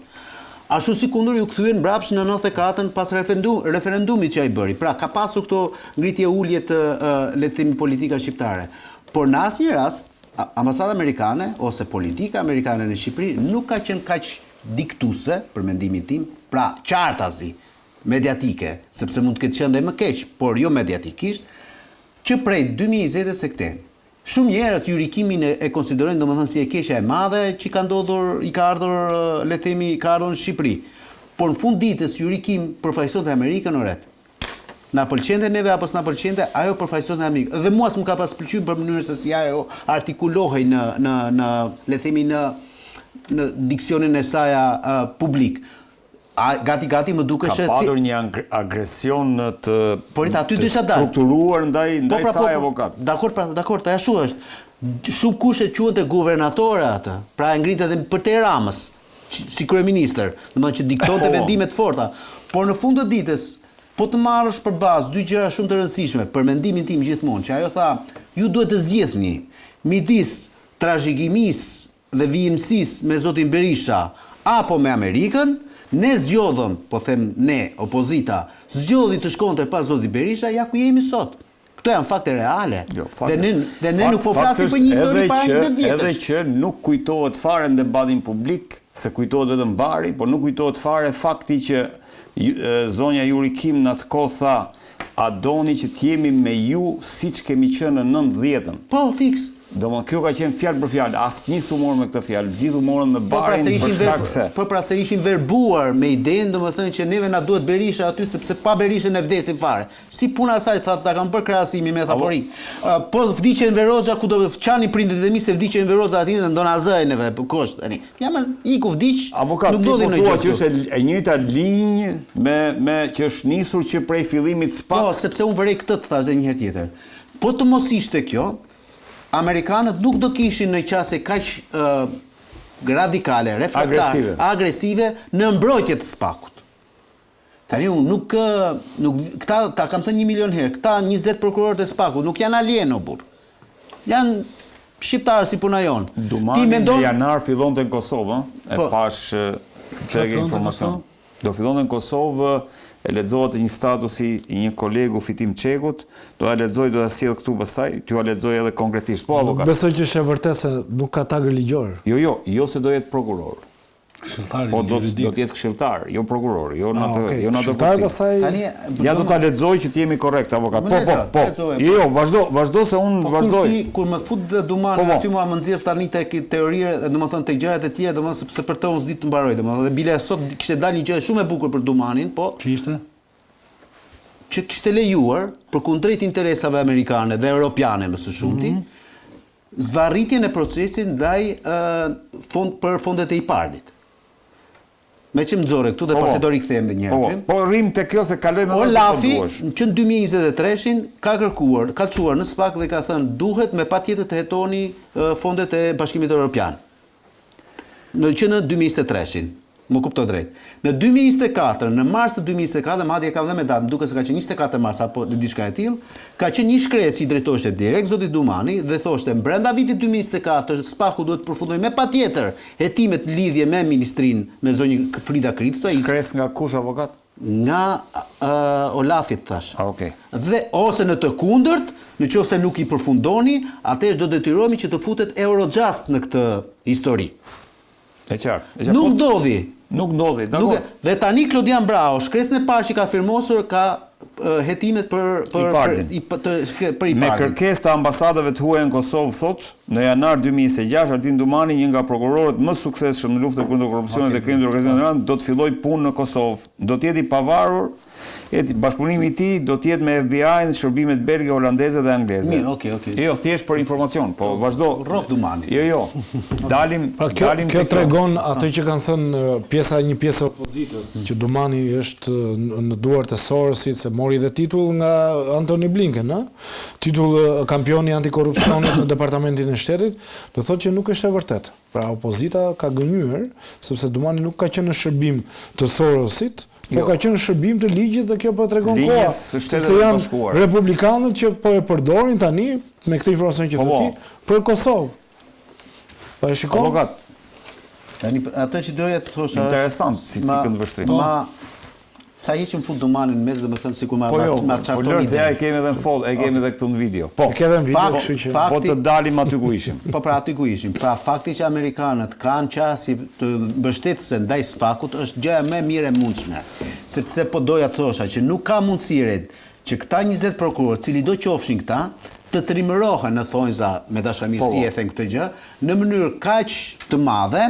Ashtu sikundër iu kthyen mbrapsht në 94-ën pas referendumit që ai bëri. Pra ka pasur këto ngritje ulje të le të themi politika shqiptare. Por në asnjë rast ambasada amerikane ose politika amerikane në Shqipëri nuk ka qenë kaq diktuese për mendimin tim, pra qartazi mediatike, sepse mund të ketë qenë dhe më keq, por jo mediatikisht, që prej 2020-ës e këtej. Shumë njerëz Yuri Kimin e, e konsiderojnë domethënë si e keqja e madhe që ka ndodhur, i ka ardhur, le të themi, ka ardhur në Shqipëri. Por në fund ditës Yuri Kim përfaqësonte Amerikën ore. Na pëlqente neve apo s'na pëlqente, ajo përfaqësonte Amerikën. Dhe mua s'më ka pas pëlqyer për mënyrën se si ajo artikulohej në në në le të themi në në diksionin e saj uh, publik. A, gati gati më dukeshe si Ka patur një agresion në të Por aty të strukturuar ndaj po, ndaj pra, po, saj po, avokat. Dakord, pra, dakord, ashtu është. Shumë kush e quante guvernatore atë. Pra e ngrinte edhe përtej Ramës si kryeministër, domethënë që diktonte po. vendime të forta. Por në fund të ditës, po të marrësh për bazë dy gjëra shumë të rëndësishme për mendimin tim gjithmonë, që ajo tha, ju duhet të zgjidhni midis trashëgimisë dhe vijimësisë me zotin Berisha apo me Amerikën, ne zgjodhëm, po them ne, opozita, zgjodhi të shkonte pas zotit Berisha, ja ku jemi sot. Këto janë fakte reale. Jo, fakt, dhe ne dhe ne nuk po flasim për një histori para 20 vjetësh. Edhe që nuk kujtohet fare në debatin publik, se kujtohet vetëm Bari, por nuk kujtohet fare fakti që zonja Yuri Kim në atë kohë tha, a doni që të jemi me ju siç kemi qenë në 90-ën. Po, fiks. Domethënë kjo ka qenë fjalë për fjalë, asnjë s'u mor me këtë fjalë, të gjithë u morën me Po pra barin se për ishin shkak se. Po pra se ishin verbuar me idenë, domethënë që neve na duhet Berisha aty sepse pa Berishën ne vdesim fare. Si puna e saj, tha, ta kam bërë krahasimin metaforik. Po vdiq Enver Hoxha ku do qanin prindërit e mi se vdiq Enver Hoxha aty dhe do na zëjë neve, po kush tani. Ja më iku vdiq, Avokat, nuk ti ndodhi po ndonjë thua gjë që këtu. është e njëjta linjë me me që është nisur që prej fillimit Po, SPAK. sepse unë vërej këtë të thashë edhe një herë tjetër. Po të mos ishte kjo, amerikanët nuk do kishin në qasje kaq radikale, refraktare, Agresive. agresive në mbrojtje të SPAK-ut. Tani unë nuk, nuk këta ta kam thënë 1 milion herë, këta 20 prokurorët e SPAK-ut nuk janë alienë o burr. Janë shqiptarë si puna jonë. Dumani Ti mendon në janar fillonte në Kosovë, ë? E Po. pash tek fillonte në informacion. Kosovë? Do fillonte në Kosovë, e lexova te një statusi i një kolegu Fitim Çekut, do ta lexoj, do ta sjell këtu pastaj, t'jua lexoj edhe konkretisht. Po avokat. Besoj që është e vërtetë se nuk ka tagër ligjor. Jo, jo, jo se do jetë prokuror. Këshilltar Po do juridik. do të jetë këshilltar, jo prokuror, jo në Ah, atë, okay. jo në atë Këshilltar kuptim. pastaj Tani Ja do ta lexoj që të jemi korrekt avokat. Më Po, po, lexo, po. lexoje, Jo, jo, vazhdo, vazhdo se unë Po kur vazhdoj. ti kur më fut dhe Dumanin Po, po. aty mua më nxjerr tani tek teoria, domethënë tek gjërat e tjera, domethënë sepse për të unë s'di të mbaroj, domethënë dhe bile sot kishte dalë një gjë shumë e bukur për Dumanin, po Që ishte? që kishte lejuar për kundrejt interesave amerikane dhe europiane më së shumti, Mhm. zvarritjen e procesit ndaj ë, fond për fondet e IPARD-it. Me që më nxorre këtu dhe Po, po. pasi do rikthehem edhe një Po, herë. po, aty. po rrim te kjo se kalojmë edhe aty po Olafi duash. që në 2023-shin ka kërkuar, ka çuar në SPAK dhe ka thënë duhet me patjetër të hetoni ë, fondet e Bashkimit Evropian. Në që në 2023-shin, më kupto drejt. Në 2024, në mars të 2024, madje ka dhe me datë, më duket se ka qenë 24 mars apo diçka e tillë, ka qenë një shkresë i drejtoheshte direkt zotit Dumani dhe thoshte brenda vitit 2024 SPAK-u duhet të përfundojë me patjetër hetimet në lidhje me ministrinë, me zonjën Frida Krifca, i Shkres nga kush avokat? nga uh, Olafit thash. Ah, okay. Dhe ose në të kundërt, në qoftë se nuk i përfundoni, atëherë do detyrohemi që të futet Eurojust në këtë histori. E qartë. E qartë. Nuk Po, ndodhi. Nuk ndodhi, Nuk dakor. e, dhe tani Klodian Bravo, shkresën e parë që ka firmosur ka ë, hetimet për për IPARD-in. për i- për, të, për Me IPARD-in. kërkesë të ambasadave të huaja në Kosovë thot, në janar 2026 Altin Dumani, një nga prokurorët më suksesshëm në luftën kundër korrupsionit dhe krimit të organizuar në rend, do të fillojë punë në Kosovë. Do të jetë i pavarur, et bashkëpunimi i tij do të jetë me FBI-n, shërbimet belge, holandeze dhe angleze. Mirë, okay, okay. Jo, thjesht për informacion, po vazhdo. Rrok Dumani. Jo, jo. Dalim, Pra kjo, dalim kjo te tregon atë që kanë thënë ë, pjesa një pjesë e opozitës, që Dumani është ë, në në duart e Sorosit, se mori dhe titull nga Anthony Blinken, ë? Titull ë, kampioni antikorrupsionit në Departamentin e Shtetit, do thotë që nuk është e vërtetë. Pra opozita ka gënjur, sepse Dumani nuk ka qenë në shërbim të Sorosit, po Jo. ka qenë në shërbim të ligjit dhe kjo po e tregon Linjës koha. së Shteteve Sepse të janë Bashkuara. republikanët që po e përdorin tani me këtë informacion që Po, the po. ti për Kosovë. Po e shikon? Avokat, Tani atë që doja të thosha është Interesant si- si ma- këndvështrim. Ma sa herë që më fut Dumanin në mes, domethënë sikur ma po jo, ma po çarton. lër se ja e idenë. kemi edhe në foll, e kemi edhe këtu në video. Po. E ke edhe në video, Fakt- kështu që fakt- Po të dalim aty ku ishim. Po pra aty ku ishim. Pra fakti që amerikanët kanë qasje të mbështetëse ndaj SPAK-ut është gjëja më e mirë e mundshme. Sepse po doja të thosha që nuk ka mundësi re që këta 20 prokurorë, cili do qofshin këta, të trimërohen në thonjza me dashamirësi Po, po. e them këtë gjë, në mënyrë kaq të madhe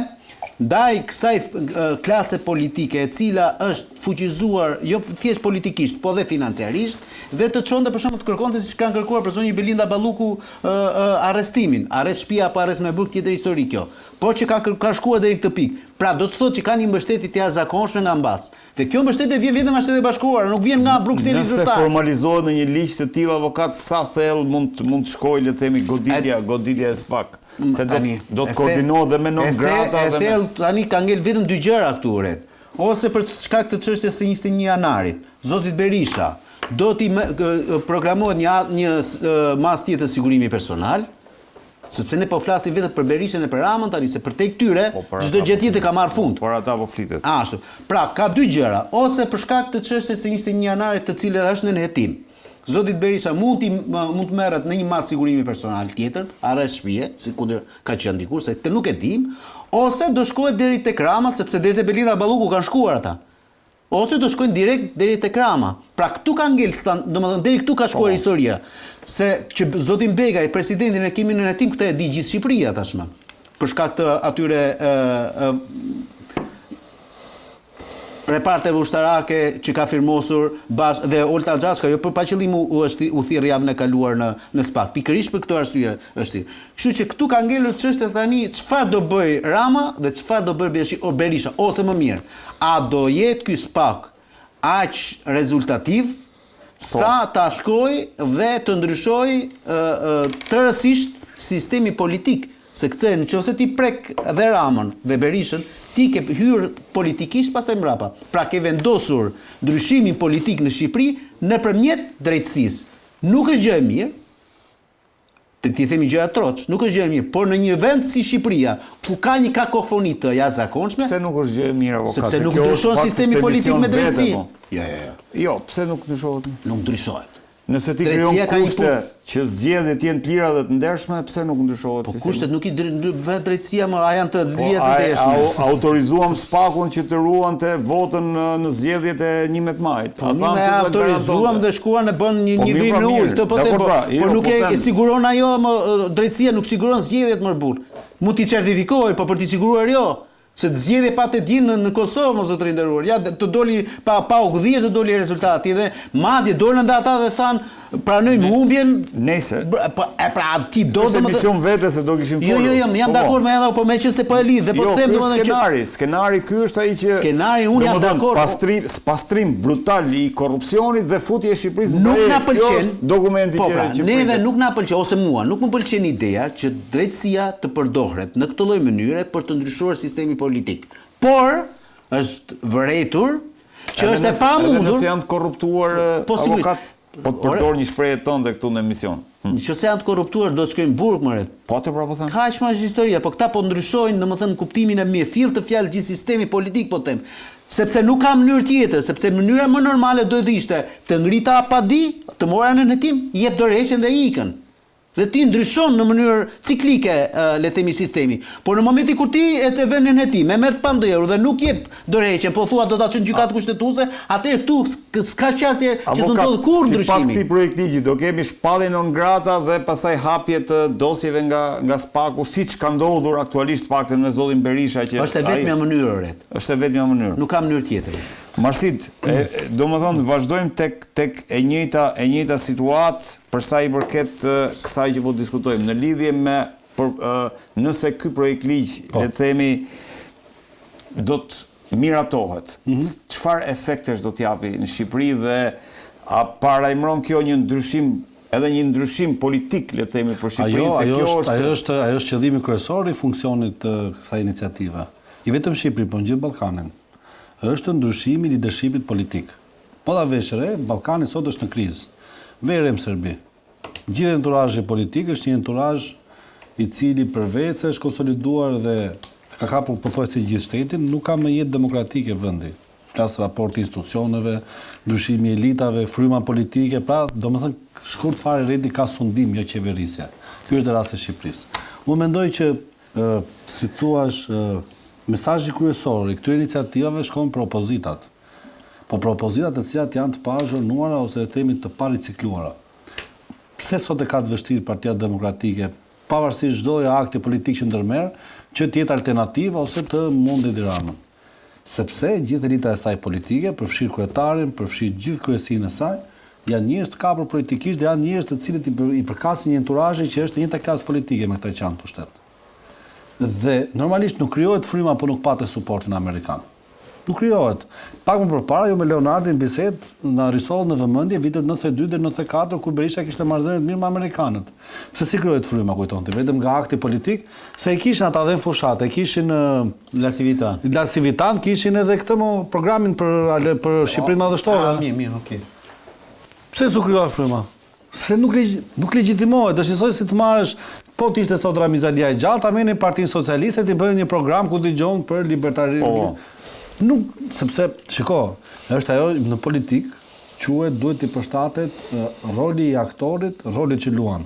ndaj kësaj ë, klase politike e cila është fuqizuar jo thjesht politikisht, po dhe financiarisht, dhe të çonte për shembull të kërkonte siç kanë kërkuar për zonjën Belinda Balluku ë, ë, arrestimin, arrest shtëpia apo arrest me burg tjetër histori kjo. Por që ka kër- ka shkuar deri në këtë pikë. Pra do të thotë që ka një mbështetje të jashtëzakonshme nga mbas. Dhe kjo mbështetje vjen vetëm nga Shtetet e Bashkuara, nuk vjen nga Brukseli Nëse zyrtar. formalizohet në një ligj të tillë avokat sa thellë mund të- mund të shkojë le të themi goditja, goditja e SPAK. Se do Tani, do e të the- koordinohet dhe me non e the- grata E dhe me thellë tani ka ngel vetëm dy gjëra këtu ret. Ose për shkak të çështjes së 21 janarit, zotit Berisha do t'i me- kë- kë- proklamohet një a- një s- ë, masë tjetër sigurimi personal, sepse ne po flasim vetëm për Berishën e për Ramën tani se për te këtyre Po, për çdo ata gjë po tjetër ka marrë fund. Por ata po flitet. Ashtu. Pra, ka dy gjëra, ose për shkak të çështjes së 21 janarit, të cilët është në hetim. Zotit Berisha mund t'i mund të merret në një masë sigurimi personal tjetër, arrest shtëpie, si kundër ka qenë dikur, se këtë nuk e dim, ose do shkohet deri tek Rama, sepse deri te Belinda Balluku kanë shkuar ata. Ose do shkojnë direkt deri tek Rama. Pra këtu ka ngel stan, domethënë deri këtu ka shkuar po. historia. Se që zotin Begaj presidentin e kemi në hetim këtë e di gjithë Shqipëria tashmë. Për shkak të atyre ë ë reparteve ushtarake që ka firmosur bash dhe Olta Xhaçka jo për pa qëllim u, u është u thirr javën e kaluar në në SPAK. Pikërisht për këtë arsye është thirr. Kështu që këtu ka ngelur çështja tani çfarë do bëj Rama dhe çfarë do bëj Berisha ose më mirë, a do jetë ky SPAK aq rezultativ po. sa ta shkojë dhe të ndryshojë tërësisht sistemi politik Se këtë, në qoftë se ti prek dhe Ramën dhe Berishën, ti ke hyrë politikisht pastaj mbrapa. Pra ke vendosur ndryshimin politik në Shqipëri nëpërmjet drejtësisë. Nuk është gjë e mirë, të t'i themi gjëja troç, nuk është gjë e mirë, por në një vend si Shqipëria, ku ka një kakofoni të jashtëzakonshme, Pse nuk është gjë e mirë avokat? Sepse nuk ndryshon sistemi politik me drejtësi. Po. Jo, jo, jo. Jo, pse nuk ndryshohet? Nuk ndryshohet. Nëse ti krijon kushte që zgjedhjet të jenë të lira dhe të ndershme, pse nuk ndryshohet po sistemi? Po kushtet nuk i vë drejtësia më, a janë të po, lira të ndershme? A autorizuam SPAK-un që të ruante votën në zgjedhjet e 11 majit? Po ne e autorizuam dhe shkuan e bënë një po, një vrimë në ujë, këtë po them, po, pra, po jo, nuk po e siguron ajo më drejtësia nuk siguron zgjedhjet më burrë. Mund t'i certifikojë, po për t'i siguruar jo. Se të zgjedhje pate dje në, në Kosovë, mo zotëri i nderuar. Ja, të doli pa, pa u gdhirë të doli rezultati dhe madje dolën dhe ata dhe thanë pranojmë humbjen. Nëse. Po e pra ti do të më emision vete se do kishim folur. Jo, jo, jo, jam po, po. dakord me edhe, po meqenëse po e lidh dhe po jo, të them domethënë që skenari, skenari ky është ai që skenari unë jam dakord. Pastrim, pastrim brutal i korrupsionit dhe futje e Shqipërisë në Nuk na pëlqen dokumenti po, pra, që që neve nuk na pëlqen ose mua, nuk më pëlqen ideja që drejtësia të përdoret në këtë lloj mënyre për të ndryshuar sistemin politik. Por është vërejtur që është e pamundur. Edhe nëse janë të korruptuar po, avokat, po të përdor një shprehje tënde këtu në emision. Hm. Në qoftë se janë të korruptuar, do të shkojnë në burg more. Po atë pra po them. Kaq më është historia, po këta po ndryshojnë, domethënë kuptimin e mirëfilltë të fjalës gjithë sistemi politik po them. Sepse nuk ka mënyrë tjetër, sepse mënyra më normale do të ishte të ngrita padi, të mora nën hetim, jep dorëheqjen dhe ikën. Dhe ti ndryshon në mënyrë ciklike, le të themi, sistemi. Por në momentin kur ti e të vënë nën hetim, e merr të pandehur dhe nuk jep dorëheqjen, po thua do ta çoj në gjykatë kushtetuese, atëherë këtu s'ka qasje që të ndodhë kurrë ndryshimi. Sipas këtij projektligji do kemi shpallje non grata dhe pastaj hapje të dosjeve nga nga SPAK-u, siç ka ndodhur aktualisht të paktën me zotin Berisha që Është e vetmja mënyrë ore. Është e vetmja mënyrë. Nuk ka mënyrë tjetër. Marsid, domethënë vazhdojmë tek tek e njëjta e njëjta situatë për sa i përket kësaj që po diskutojmë në lidhje me për, nëse ky projektligj po. le të themi do të miratohet. Mm -hmm. Çfarë efektesh do të japi në Shqipëri dhe a paralajmëron kjo një ndryshim edhe një ndryshim politik le të themi për Shqipërinë se kjo është ajo është ajo është qëllimi kryesor i funksionit të kësaj iniciative. Jo vetëm në Shqipëri, por në gjithë Ballkanin. Është ndryshimi i lidershipit politik. Po ta vesh re, Ballkani sot është në krizë. Vej re në Serbi. Gjithë enturazhi politik është një enturazh i cili përveç se është konsoliduar dhe ka kapur pothuajse gjithë shtetin, nuk ka më jetë demokratike vendi. Flas raporti i institucioneve, ndryshimi i elitave, fryma politike, pra domethënë shkurt fare Redi ka sundim, jo qeverisje. Ky është dhe rasti i Shqipërisë. Unë mendoj që si thua, mesazhi kryesor i këtyre iniciativave shkon për opozitat. Po për opozitat të cilat janë të paazhornuara ose le të themi të paricikluara. Pse sot e ka të vështirë Partia Demokratike, pavarësisht çdo lloj akti politik që ndërmerr, që të jetë alternativë ose të mundë Edi Ramën? Sepse gjithë elita e saj politike, përfshirë kryetarin, përfshirë gjithë kryesinë e saj, janë njerëz të kapur politikisht dhe janë njerëz të cilët i përkasin një enturazhi që është e njëjta klasë politike me këta që janë në pushtet. Dhe normalisht nuk krijohet fryma po nuk pate suportin amerikan. Nuk krijohet. Pak më përpara ju me Leonardin në bisedë na risollët në vëmendje vitet 92 deri 94 kur Berisha kishte marrëdhënie të mirë me amerikanët. Pse si krijohet fryma kujton ti? Vetëm nga akti politik? Se e kishin ata dhe në fushatë, e kishin La Civitan. La Civitan kishin edhe këtë mo programin për për Shqipërinë Madhështore. Ah, mirë, mirë, okay. Pse s'u krijua fryma? Se nuk nuk legjitimohet, është njësoj si të marrësh, po të ishte sot Ramiz Alia i gjallë, ta merrni Partinë Socialiste t'i bëni një program ku dëgjon për libertarizëm. Po. Nuk, sepse, shiko, është ajo në politikë, quhet duhet t'i përshtatet roli i aktorit, rolit që luan.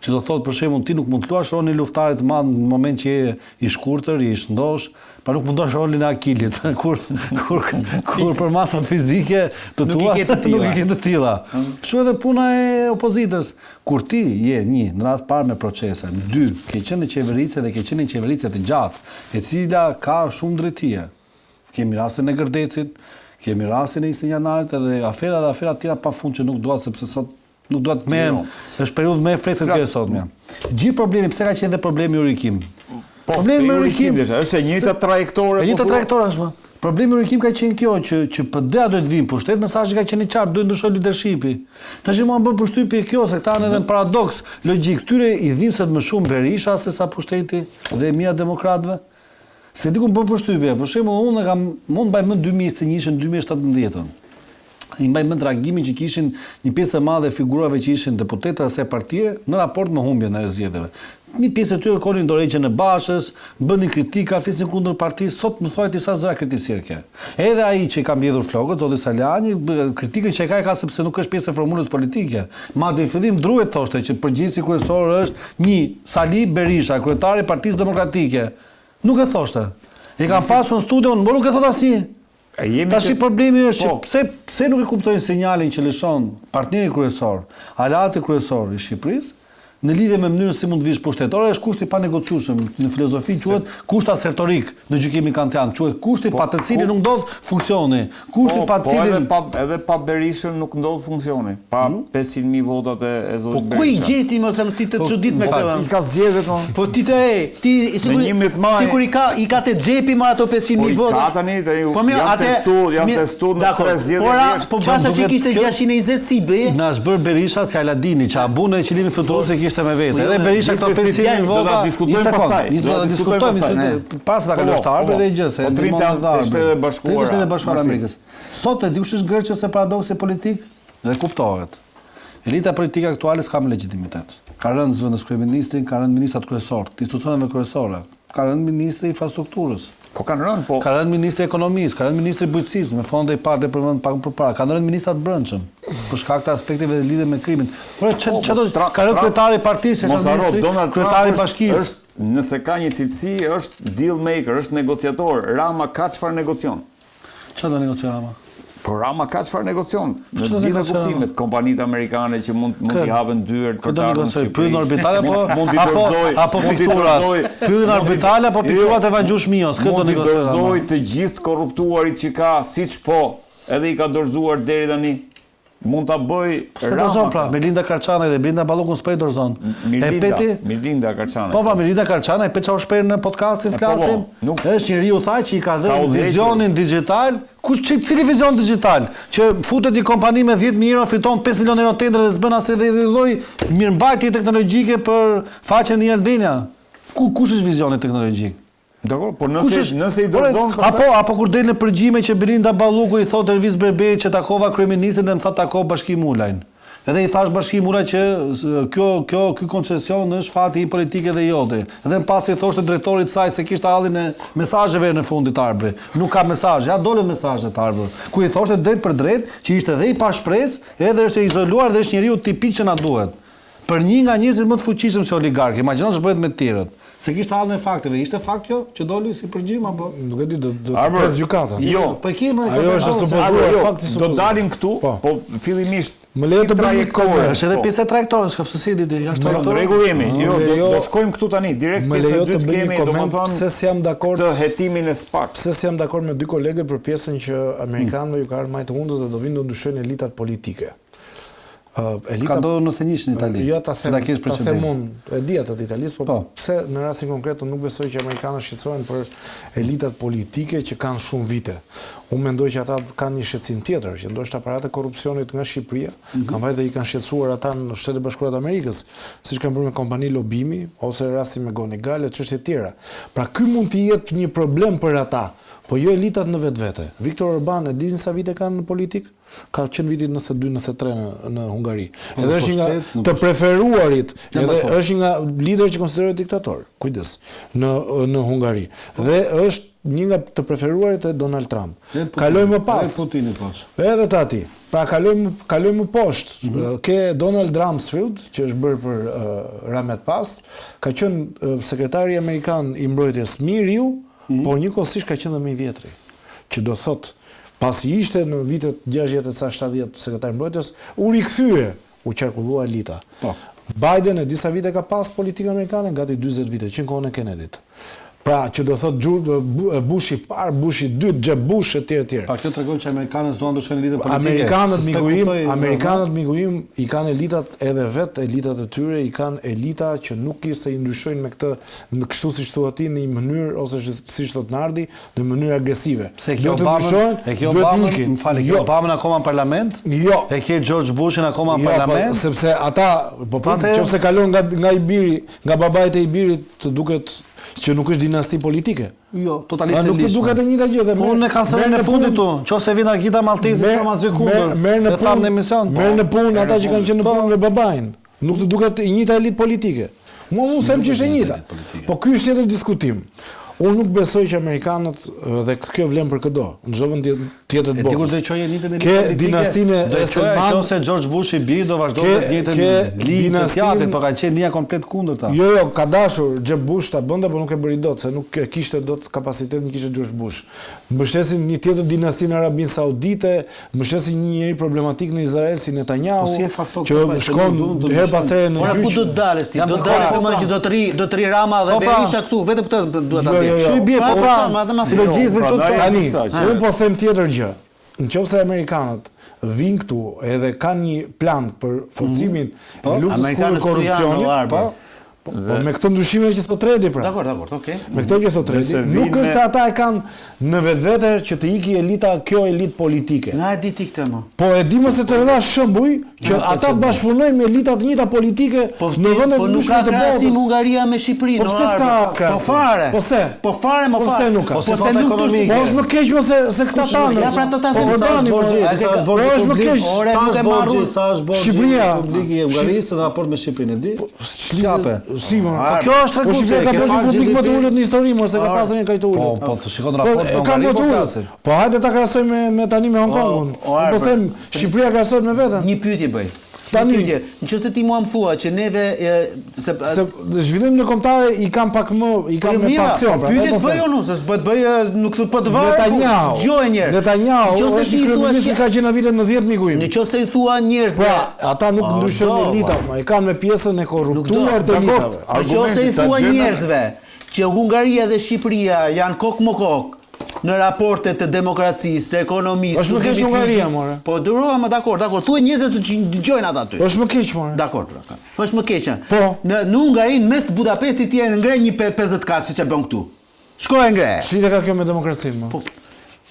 Që do thotë për shembull ti nuk mund të luash rolin e luftëtarit të madh në moment që je i shkurtër, i shëndosh, pra nuk mund të luash rolin e Akilit kur kur kur përmasat fizike të tua nuk i ke të tilla. Kështu edhe puna e opozitës. Kur ti je një, në radhë të parë me procese, dy, ke qenë në qeverisje dhe ke qenë në qeverisje të gjatë, e cila ka shumë drejtije. Kemi rastin e Gërdecit, kemi rastin e 21 janarit edhe afera dhe afera të tjera pafund që nuk dua sepse sot nuk dua të merrem. Jo. Është periudhë më e freskët kjo e sotmja. Gjithë problemi pse ka qenë dhe problemi Urikim? Po, problemi me Urikim është e njëjta trajektore. E njëjta po trajektore është. Po. Problemi me Urikim ka qenë kjo që që PD-ja duhet të vijë në pushtet, mesazhi ka qenë i qartë, duhet ndryshojë leadershipi. Tash mua më bën përshtypje kjo se këta janë edhe në paradoks logjik. Këtyre i dhimbset më shumë Berisha se sa pushteti dhe e mira e demokratëve. Se di ku më bën përshtypje, për shembull unë e kam mund mbaj mend 2021-shin, 2017-ën. I mbaj mend reagimin që kishin një pjesë e madhe e figurave që ishin deputetë të asaj partie në raport me humbjen e zgjedhjeve. Një pjesë e tyre kërkonin dorëheqjen e Bashës, bënin kritika, flisnin kundër partisë, sot më thuaj ti sa zëra kritisierë ke. Edhe ai që i ka mbjellur flokët, zoti Salianji, kritikën që e ka e ka sepse nuk është pjesë e formulës politike. Madje në fillim druhej të thoshte që përgjegjësi kryesor është një Sali Berisha, kryetari i Partisë Demokratike. Nuk e thoshte. E kam pasur në studio, por nuk e thotë asnjë. Tashi problemi është që po. pse pse nuk e kuptojnë sinjalin që lëshon partneri kryesor, aleati kryesor i Shqipërisë, në lidhje me mënyrën si mund të vish në pushtet. Ora është kusht i panegociueshëm, në filozofi quhet kusht asertorik, në gjykimin kantian, quhet kushti po, pa të cilin nuk ndodh funksioni. Kushti po, pa të po cilin edhe pa edhe pa Berishën nuk ndodh funksioni. Pa 500.000 votat e, e zotit Po ku i gjeti mos e ti të çudit me këtë? I ka zgjedhjet mo. Po ti të e, ti sikur 11 maj. Sikur i ka i ka te xhepi më ato 500.000 vota. Po i ka tani, tani po mirë, janë testu, janë testu në tre zgjedhje Por po Basha që kishte 620 si bëje? Na është bërë Berisha si Aladini që abunë e qilimin fluturues e kishte me vete. Edhe Berisha këto 500.000 vota. Do ta diskutojmë pastaj. Do ta diskutojmë pastaj. Pas ta kalosh të Arbrit dhe gjë se po ndihmon edhe Arbri. Shtetet e Bashkuara. Shtetet e Bashkuara të Amerikës. Sot e di kush është ngërçi ose paradoksi politik dhe kuptohet. Elita politike aktuale s'ka më legjitimitet. Ka rënë zëvendëskryeministri, ka rënë ministrat kryesorë, të institucioneve kryesore. Ka rënë ministri i infrastrukturës. Po kanë rënë, po. Ka rënë ministri i ekonomisë, ka rënë ministri i bujqësisë, me fonde IPARD e përmend pak më përpara. Kanë rënë ministrat e brendshëm, për shkak të aspekteve të lidhur me krimin. Por ç'a po, do po, ka rënë kryetari i partisë, është ministri, kryetari i bashkisë. Është Nëse ka një cilësi është deal maker, është negociator. Rama ka çfarë negocion. Çfarë do negociojë Rama? Po Rama ka çfarë negocion. Në të gjitha kuptimet, kompanitë amerikane që mund mund t'i hapen dyert për të ardhur në Shqipëri. Pyllin orbital apo mund t'i dorëzojë apo pikturat. Pyllin orbital apo pikturat e Vangjush Mios, kë do negociojë? Mund t'i dorëzojë të gjithë korruptuarit që ka, siç po, edhe i ka dorëzuar deri tani. Mund ta bëjë Rama. Dorëzon pra, Mirlinda Karçanaj dhe Belinda Ballukun s'po i dorëzon. E peti Mirlinda Karçanaj. Po pra, Mirlinda Karçanaj, pe ça u shpreh në podcastin po, po, flasim. Nuk është njeriu tha që i ka dhënë vizionin digital. Kush çi cili vizion digital? Që futet një kompani me 10000 euro, fiton 5 milionë euro tender dhe s'bën as edhe një lloj mirëmbajtje teknologjike për faqen e Albania. Ku kush është vizioni teknologjik? Dakor, por nëse nëse i dorëzon pastaj apo apo kur del në përgjime që Belinda Balluku i thotë Ervis Berberit që takova kryeministrin dhe më tha tako Bashkim Ulajn. Edhe i thashë Bashkim Ulaj që kjo kjo ky koncesion është fati im politik edhe i joti. Dhe më pas i thoshte drejtorit të saj se kishte hallin e mesazheve në fundit Arbri. Nuk ka mesazhe, ja dolën mesazhet Arbër. Ku i thoshte drejtpërdrejt që ishte dhe i pashpresë, edhe është i izoluar dhe është njeriu tipik që na duhet. Për një nga njerëzit më të fuqishëm si oligark, imagjino ç'bëhet me të tjerët. Se kishte hallin e fakteve, ishte fakt kjo që doli si përgjim apo? Nuk e di, do do të pres gjykatën. Jo, po e kemi, ajo është e supozuar, jo, fakt i supozuar. Do dalim këtu, po, po fillimisht Më lejo të bëj një koment. Është edhe pjesë e trajektores, ka pse si di ti, jashtë trajektores. Në rregull jemi. Jo, do, do shkojmë këtu tani, direkt pjesën e dytë kemi, domethënë, pse s'jam dakord të hetimin e SPAK. Pse s'jam dakord me dy kolegët për pjesën që amerikanëve ju ka ardhur majë të hundës dhe do vinë do ndryshojnë elitat politike. Elita, Ka ndodhur në 91 në Itali. Jo, ta them, ta them unë, e di atë të Italisë, po, po pse në rastin konkret unë nuk besoj që amerikanët shqetësohen për elitat politike që kanë shumë vite. Unë mendoj që ata kanë një shqetësim tjetër, që ndoshta paratë e korrupsionit nga Shqipëria mm -hmm. kanë vajtë dhe i kanë shqetësuar ata në Shtetet e Bashkuara të Amerikës, siç kanë bërë me kompani lobimi ose rasti McGonigal e çështje të tjera. Pra ky mund të jetë një problem për ata. Po jo elitat në vetvete. Viktor Orban e dini sa vite ka në politikë? Ka qenë vitit 92, 93 në në Hungari. Po, Edhe është një nga të preferuarit, edhe është një nga liderët që konsiderohet diktator. Kujdes, në në Hungari. Dhe është një nga të preferuarit e Donald Trump. Kalojmë më pas. Edhe Putini po. Edhe të atij. Pra kalojmë kalojmë më poshtë. Mm -hmm. Ke Donald Rumsfeld, që është bërë për uh, rahmet pastë, ka qenë uh, sekretari amerikan i mbrojtjes më i riu, mm -hmm. por njëkohësisht ka qenë dhe më i vjetri. Që do thotë, pasi ishte në vitet 60 e ca 70 sekretar i mbrojtjes, u rikthye, u qarkullua elita. Po. Biden e disa vite ka pas politikën amerikane, gati 40 vite, që në kohën e Kennedy-t. Pra, që do thotë Bush i parë, Bush i dytë, Jeb Bush etj etj. Pa kjo tregon që amerikanët s'duan të ndryshojnë elitën politike. Amerikanët miku im, amerikanët miku im i kanë elitat edhe vet elitat e tyre i kanë elita që nuk i se i ndryshojnë me këtë në kështu siç thua ti në një mënyrë ose siç thot Nardi, në mënyrë agresive. Pse ke Obamën, e ke Obamën, më fal, e ke jo. Obamën akoma në parlament? Jo. E ke George Bushin akoma në jo, po, parlament? Jo, sepse ata, po po, nëse kalon nga nga i biri, Nga babai te i biri të duket që nuk është dinasti politike. Jo, totalisht e Nuk të duket e njëjta gjë dhe po unë kam thënë në fundit tu, nëse vjen Argita Malltezi s'kam asgjë kundër. Merr në punë në emision. Po. Merr në punë ata që kanë qenë në po. punë me babain. Nuk të duket e njëjta elitë politike. Mua unë them që është e njëjta. Po ky është tjetër diskutim. Unë nuk besoj që amerikanët dhe kjo vlen për këdo, në çdo vend tjetër të botës. Dikur do të çojë elitën e Ke dinastinë e Selman. Do të George Bush i bir do vazhdojë të njëjtën linjë të teatrit, po kanë qenë linja komplet kundërta. Jo, jo, ka dashur Jeb Bush ta bënte, por nuk e bëri dot, se nuk e kishte dot kapacitetin që kishte George Bush. Mbështesin një tjetër dinasti në Arabinë Saudite, mbështesin një njeri problematik në Izrael si Netanyahu, po që shkon herë pas here në gjyq. Ora ku do të dalësh ti? Do të dalësh domethënë që do të rri, do të rri Rama dhe po, pra. Berisha këtu, vetëm këtë duhet ta di. Jo, jo, jo. bie, po pra, silogizmi këtu tani. Unë po them tjetër gjë. Në qoftë se amerikanët vijnë këtu edhe kanë një plan për forcimin mm -hmm. e po, luftës kundër korrupsionit, po, Po, po me këto ndryshime që thotë Redi pra. Dakor, dakor, okay. Me këto që thotë Redi, nuk është se ata e kanë në vetvete që të iki elita, kjo elitë politike. Nga e di ti këtë më? Po e di më se të dhashë shembuj që ata bashkëpunojnë me elita të njëjta politike po, në vende po të nuk ndryshme ka të botës. krahasim Hungaria me Shqipërinë. Po pse s'ka krahasim? Po fare. Po pse? Po fare, më po fare. Pse nuk ka? Po se nuk ekonomike. Po është më keq më se se këta tanë. Ja pra ta Po them. Orbani, po sa është po borxhi është më publik? keq. Ore, Sa nuk është e marr borxhi, unë. sa është borxhi Shqipëria. publik i Hungarisë në raport me Shqipërinë, e di? Ç'kape? Si më? Po kjo është Po Shqipëria ka borxhin publik më të ulët në histori, mos e ka pasur një kaq të Po, ulët. po, të shikon raport me e ka Hungarinë, më të po ulët. flasim. Po hajde ta krahasoj me me tani me Hong Kongun. o, Unë po Arbër. them Shqipëria krahasohet me veten. Një pyetje bëj. Tani. Një pyetje. Nëse ti mua më thua që neve e, se Se zhvillim ndërkombëtar i kam pak më, i kam Po, me mira, pasion. po pra, Pyetjet po them. bëj unë, se s'po të bëj e, nuk të po të varë. Netanyahu. Dëgjoj një herë. Netanyahu Nëse është ti një i thua kryeministër që- ka qenë në vitet 90 miku im. Në qoftë se i thua njerëzve, Pra, ata nuk O, ndryshojnë do, elitat, po. ma i kanë me pjesën e Nuk do. korruptuar të elitave. Në qoftë se i Argumenti ta thua gjejmë- njerëzve që Hungaria dhe Shqipëria janë kokë më kokë në raportet të demokracisë, të ekonomisë, Është më keq studimit Hungaria, ligjit. more. Po durova më dakor, dakor. Thuaj njerëzve të që dëgjojnë ata aty. Është më keq, more. Dakor, pra. Është më keq. Po. Në në Hungari, në mes të Budapestit ti e ngre një 50 katë siç e bën këtu. Shko e ngre. Ç'lidhje ka kjo me demokracinë, më? Po.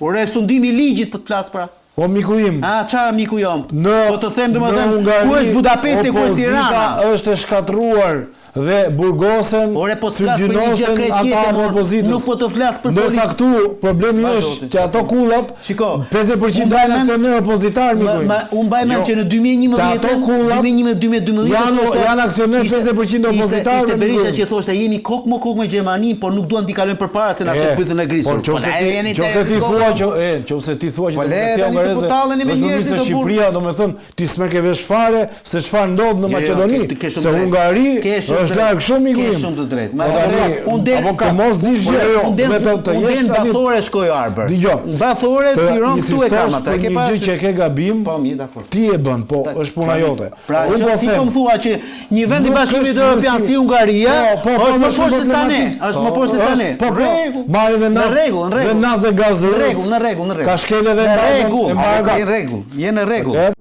Ore sundimi i ligjit po të flas pra. Po miku im. A çfarë miku jom? Në po të them në domethënë, Hungari, ku është Budapesti, ku është Tirana? Opozita është e shkatërruar dhe burgosen, Ore, po të flas për një gjë syrgjynosen krejt ata tjetër, në mor. opozitës. Nuk po të flas për Ndërsa politi- këtu problemi Vazhdo, është ti. që ato kullat Shiko, 50% unë mbaj dalin mend- aksioner opozitar miku Ma, im. ma, unë mbaj mend Jo. që në 2011, Te ato kullat 2011 2012 janë- thoshte- janë aksioner ishte- 50% ishte- opozitarëve, Ishte miku Berisha im. që thoshte jemi kokë më kokë me Gjermaninë, por nuk duam t'i kalojmë përpara se na E, shet bythën e grisur. Po nëse na ti, jeni nëse ti te- thua që e, nëse ti thua që Po le, demokracia tani se hungareze po talleni me është më mirë njerëzit se o burr. Shqipëria, domethënë ti s'merr ke vesh fare se çfarë ndodh në Jo, jo, Maqedoni, ke- ke shumë se drejt. Hungari Ke shumë është drejt. larg shumë miku Ke im. shumë të drejtë. Ma Po tani, unë del- avokat, mos dish gjë. Jo, Unë del me të të unë jesh del në tani- Bathore shkoj Arbër. Dëgjo. Në Bathore Të Tiranë këtu e kam insistosh atë. për E ke një gjë që e ke gabim, Po, mirë, dakor. ti e bën, po është puna jote. Pra, Unë që po ti po them, më thua që një vend i Nuk Bashkimit është Evropian rëndësi. si Hungaria Po, po, po, është më më shumë poshtë se sa ne, problematik. është më poshtë se sa ne. Po, po, Rregull. marrin dhe Në naftë. rregull, në rregull. Dhe naftë dhe gaz Në rus. rregull, në rregull, në rregull. Ka shkelë edhe Në embargon- rregull, embargon. je në rregull, je në rregull. E?